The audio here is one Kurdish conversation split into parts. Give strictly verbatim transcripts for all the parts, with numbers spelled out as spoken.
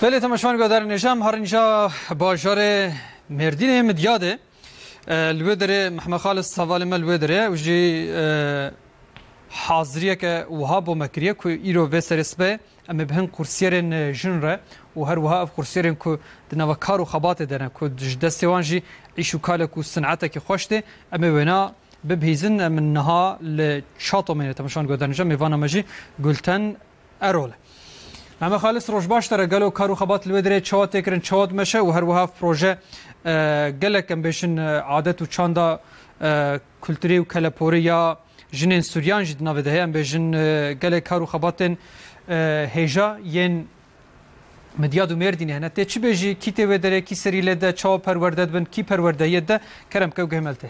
Belê, temaşevan guhdarên hêja, em herin îja bajarê Mêrdînê Midyadê. E, li wê derê Mehmet Xalis hevalê me li wê derê û jî, e, haziriyeke wiha bo me kiriye ku îro vê serê sibê em ê bi hin kursiyerên, e, jin re û her wiha ev kursiyerên ku di nava kar û xebatê de ne, ku ji destê wan jî îş û kalek û sinetekî xweş tê, em ê wêna bibihîzin. Em niha li Çatomê ne, temaşevan guhdarên hêja, mêvana me jî Gulten Erol e. Mehmet Xalis, roj baş te re. Gelo kar û xebat li wê derê çawa tê kirin, çawa dimeşe û her wiha proje, e, gelek, em bêjin, e, adet û çanda, e, kulturî û keleporî ya jinên Suryan jî di navê de heye. Em bêjin, e, gelek kar û xebatên, e, hêja yên Midyad û Mêrdînê hene. Tê çi bêjî, kî tê wê derê, kî serî lê de, çawa perwerde dibin, kî perwerdehiyê de, kerem ke guhê me li tê.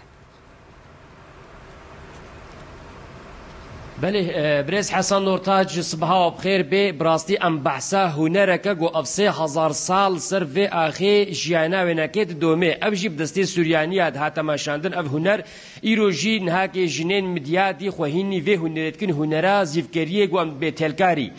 Belê, e, birêz Hesen Ortaç, sibaha we bi xêr bê. Bi rastî em behsa hunereke ku ev sê hezar sal ser vê axê jiyana wênekê didomê. Ev jî bi destê Suryaniya dihate meşandin. Ev huner îro jî nihakê jinên Midyadî xwe hînî vê hunerê dikin, hunera zîvkeriyê ku em dibê telkarî.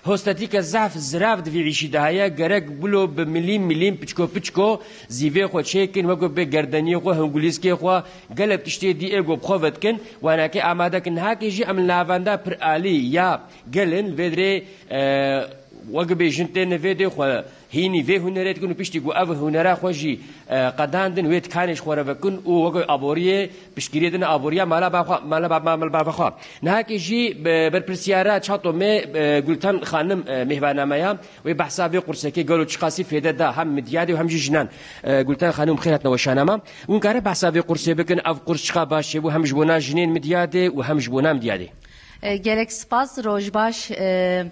Hostetîke zehf zirav di vî îşî de heye, gerek bilo bi milîm milîm, piçko piçko zîvê xwe çêkin, weko bê gerdeniyê xwe, hingulîskê xwe, gelek tiştê dî ê ku bi xwe ve dikin, wanakê amade kin. Nihakê jî em li navenda piralî ya gelin li vê dirê, e, wek bêjin têne vê dê xwe hînî vê hunerê dikin û piştî ku ev hunera xwe jî, e, qedandin, wê dikanê ji xwe re vekin û wek aboriyê piştgiriyê dine aboriya mala ba xwe, mala ba, mala ba xwe. Nihakê jî be-, berpirsiyara Çatomê, e, Gulten Xanim, e, mêhvana me ya. Wê behsa vê qursekê gelo çiqasî fêde da hem Midyadê û hem jî jinan. E, Gulten Xanim, bi xêr hatine we şana me. Hûn kare behsa vê qursê bikin, ev qurs çiqa baş çêbû hem ji bona jinên Midyadê û hem ji bona Midyadê? E, gelek spas, roj baş. E,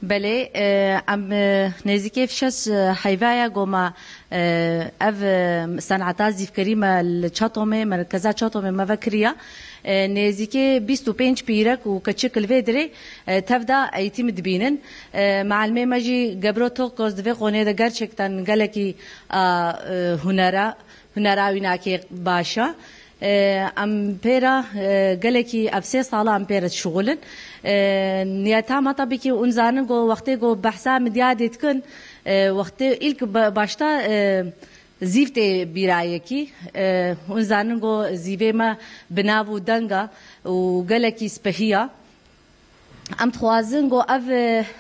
belê, e, em, e, nêzîkê şeş, e, heyvaya goma, e, ev, e, seneta zîvkerî me li Çatomê, merkeza Çatomê me vekiriya. E, nêzîkê bîst û pênc pîrek û keçik li vê dirê, e, tev de eğitim dibînin. E, mealimê me jî Gebro Tokos di vê qonê de gerçekten gelekî, a, e, hunera, hunera wînakê baş e. E, em pê re, e, gelekî ev sê sala em pê re dişuxulin. E, niyeta me tabii ki hûn zanin ku wextê ku behsa Midyadê dikin, e, wextê ilk ba-, başta, e, zîv tê bîra yekî. E, hûn zanin ku zîvê me bi nav û deng e û gelekî spehî ye. Em dixwazin ku ev,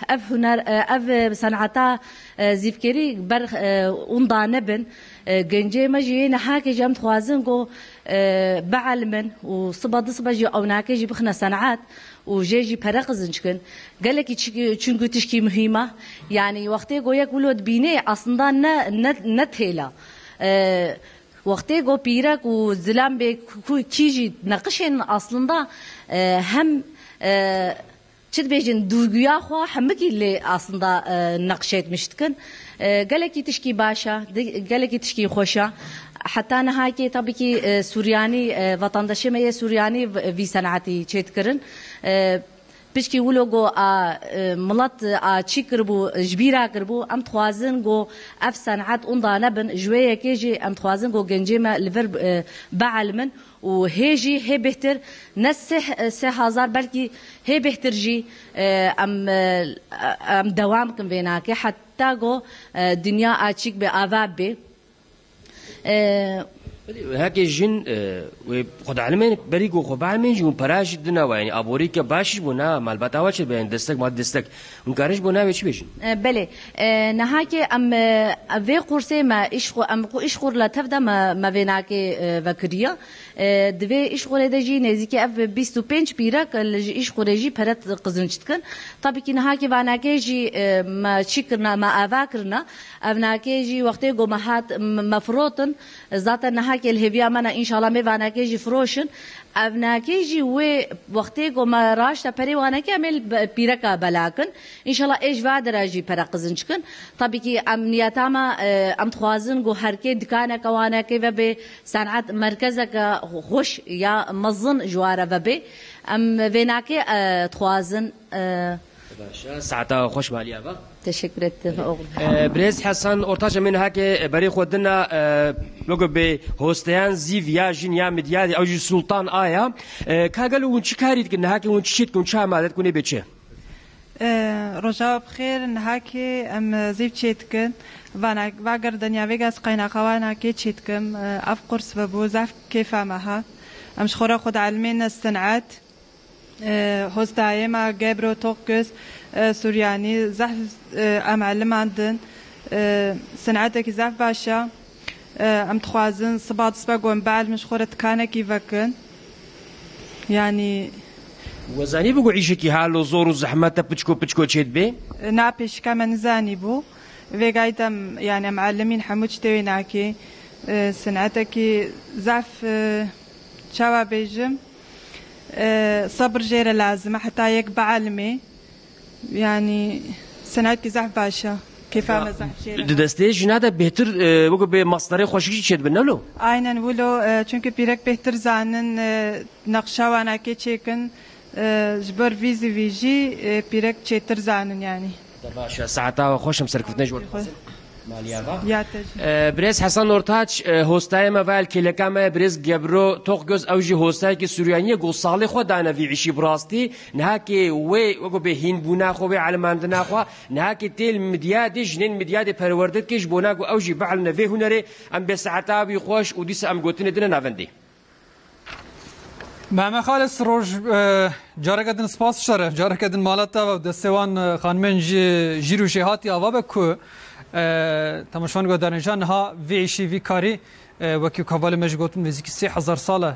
ev huner, ev seneta, e, zîvkerî ber, e, ûnda nebin. E, gencê me jî yê nihakê jî em dixwazin ku, e, bielimin û sibe du sibe jî ewnakê jî bixine senet û jê jî pere qizînc kin. Gelekî çi-, çunku tişkî muhîm e. Yanî wextê ku yek wilo dibînê aslında ne, ne, ne têl e. E, Wextê ku pîrek û zilam bê ku, ku kî jî neqişên aslında, e, hem, e, çi dibêjin, duyguya xwe hemikî lê aslında, e, neqşetmiş dikin. E, gelekî tişkî baş e, di-, gelekî tişkî xweş e. Heta nihakê tabii ki, e, Suryanî, e, vatandaşê me yê Suryanî v-, vî senetî çêdikirin. E, Pişkî wilo ku a, e, milet a çî kiribû, ji bîra kiribû, em dixwazin ku ev senet ûnda nebin, ji wê yekê jî em dixwazin ku gencê me li vir, e, bielimin û hê jî hê bêhtir ne sê, e, sê hezar, belkî hê bêhtir jî, e, em, e, em dewam bikin vê nakê, heta ku, e, dinya a çîk bê, ava bê. E, Belê, heke jin, e, wê xwe dielmên, berî ku xwe bielmên jî hûn pera jî dina we, yanî aborîke baş ji bona malbata we çêdibe, yanî destek, maddi destek. Hûn karin ji bona wê çi bêjin? E, belê. E, nihakê em, e, vê qursê me îş xwe, em xwe îş xwe re tev de me, me vê nakê, e, vekiriye. E, di vê îş xwe de jî nêzîkî ev bîst û pênc pîrek li ji îş xwe jî pere qizînc dikin. Tabii ki nihakê vanakê jî, e, me çî kirina, me ava kirina. Ev nakê jî wextê ku me hat, me, me firotin, zaten nihakê li hêviya me ne, înşallah mê vanakê jî firoşin. Ev nakê jî wê wextê ku me raşte perê wanakê em ê li be-, pîreka belakin. Înşallah ê ji va dera jî pere qizînc kin. Tabii ki em niyeta me, e, em dixwazin ku her kê dikaneke wanakê vebê, senet merkezeke xweş ya mezin ji wa re vebê. Em vê nakê, e, dixwazin, e, Baş e, saeta xweş maliya ve. Teşekkür ettim oğlum. E, Birêz Hesen Ortaç, em ê nihakê berê xwe dina, e, weke bê hosteyan zîv ya jin ya Midyadê, ew jî Sultan Aya. E, ka gelo hûn çi karî dikin, nihakê hûn çi çê dikin, çi amade dikin, ê bê çi? E, Rojava bi xêr, nihakê em, e, zîv çêdikin. Vana, va gerdeniya vêga ez qeynaxa wanakê çêdikim. E, ev qurs vebû, zaf kêfa me ha. Em ji xwe re xwe dielmên sin'et. E, hostayê me Gebro Tokgöz, e, Suryanî, zaf, e, em eliman din. E, sin'etekî zaf baş e. E, em dixwazin siba di sibe ku em bielmin ji xwe re tikanekî vekin. Yanî We zanî bû ku îşekî halo zor û zehmet e piçko piçko çêdibe? Na pêşika me nizanî bû. Vêgayî de em, yanî em elimîn hemû tiştê wê nakê. E, sinetekî zaf, e, çawa bêjim, e, sebir jê re lazim e heta yek bielmê. Yanî sinetkî zaf baş e. Kêfa me zaf jê re. Di destê jina de bêhtir, e, weke bê mastarê xweşik jî çêdibin, ne lo? Aynen wilo, e, çunke pîrek bêhtir zanin, e, nexşa wanakê çêkin, e, ji ber vî zî vî jî, e, pîrek çêtir zanin yanî. De baş e, saeta we xweş, em serkeftinê ji we dixwazin. Maliya va. Ya te jî. E, birêz Hesan Ortaç, e, hostayê me va, el kêleka me, birêz Gebro Tokgöz, ew jî hostayekî Suryanî ye, ku salê xwe dane vî îşî bi rastî. Nihakê wê, weke bê hînbûna xwe, wê elimandina xwe, nihakê tê li Midyadê, jinên Midyadê perwerde dike, ji bona ku ew jî bielmine vê hunerê. Em bê saeta wî xweş û dîsa em gotinê dine navendê. Mehmet Xalis Roj, e, careke din spas ji te re, careke din mala te ve û destê wan, e, xanimên jî, jîr û jêhatî ava be ku, e, temaşevanê guhdarên jî niha vê îşî, vî karî, e, wekî ku hevalê me jî gotin, nêzîkî sê hezar sal e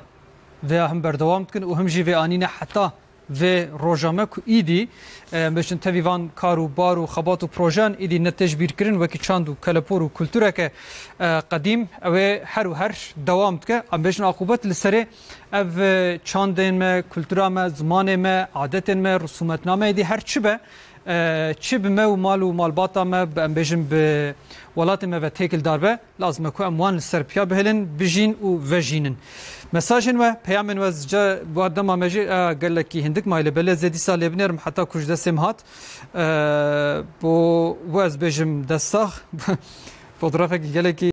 vêya him berdewam dikin û him jî vê anîne heta vê roja me ku îdî, e, em bêjin tevî van kar û bar û xebat û projeyan îdî ne tê ji bîr kirin, wekî çand û kelepor û kultureke, e, qedîm, ew ê her û her dewam dike. Em bêjin aqûbet li serê ev, e, çandên me, kultura me, zimanê me, adetên me, risûmetnameyê dî her çi be, e, çi bi me û mal û malbata me, bi, em bêjin bi welatê me ve têkildar be, lazim e ku em wan li ser piya bihêlin, bijîn û vejînin. Mesajên we, peyamên we zica, bu dema me jî, e, gelekî hindik maye, lê belê ez ê dîsa lê binêrim heta ku ji destê min hat. E, bo we ez bêjim dest sax. Fotoğrafekî gelekî